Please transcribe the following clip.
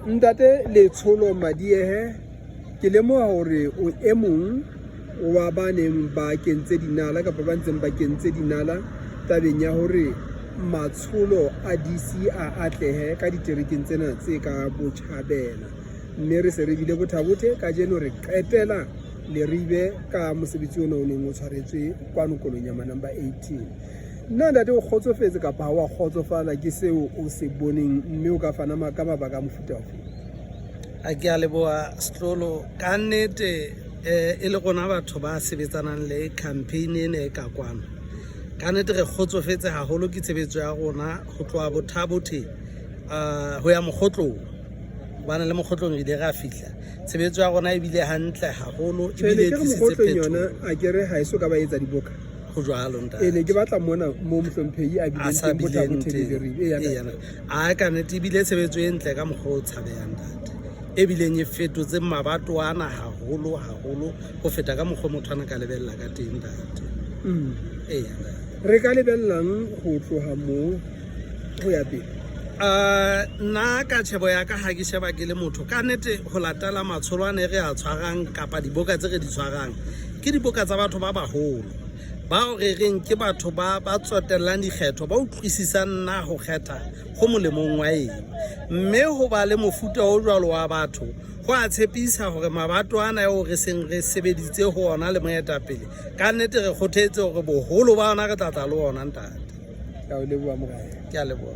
Ntate Letsholo Madiehe, ke lemoha hore o e mong wa ba neng ba kentse dinala kapa ba ntseng ba kentse dinala tabeng ya hore matsholo a DC a atlehe ka diterekeng tsena tse ka botjhabela. Mme re se re bile bothabothe kajeno re qetela Leribe ka mosebetsi ona o neng o tshwaretswe kwano Kolonyama number 18. Nna ntate o kgotsofetse kapa ha wa kgotsofala ke seo o se boneng mme o ka fana ka mabaka a mofuta ofe? A ke a leboha Setlolo. Ka nnete eh, e le rona batho ba sebetsanang le campaign ena e ka kwano. Ka nnete re kgotsofetse haholo ke tshebetso ya rona ho tloha Bothabothe uh, ho ya Mokgotlong. Hobane le Mokgotlong re ile ra fihla. Tshebetso ya rona e bile hantle haholo ebile e tlisitse phetoho. Yona a kere ha eso ka ba etsa diboka. Ho jwalo ntate. E ne ke batla mona mo mohlomphehi a bileng teng Bothabothe le Leribe. A ka nnete ebile tshebetso e ntle ka mokgwa o tshabehang ntate. E bileng e fetotse mabato ana haholo haholo ho feta ka mokgwa motho ana ka lebella ka teng ntate. Eya. Re ka lebellang ho tloha moo ho ya pele? Nna ka tjhebo ya ka ha ke sheba ke le motho ka nnete ho latela matsholo a ne re a tshwarang kapa diboka tse re di tshwarang ke diboka tsa batho ba baholo bao re reng ke batho ba ba tsotellang dikgetho ba utlwisisang na ho kgetha go molemong wa eng mme ho ba le mofuta o jwalo wa batho go a tshepisa hore mabato ana eo re seng re sebeditse ho ona le moetapele ka nnete re kgothetse hore boholo ba ona re tla tla le ona ntate. Ke a leboha morena. Ke a leboha.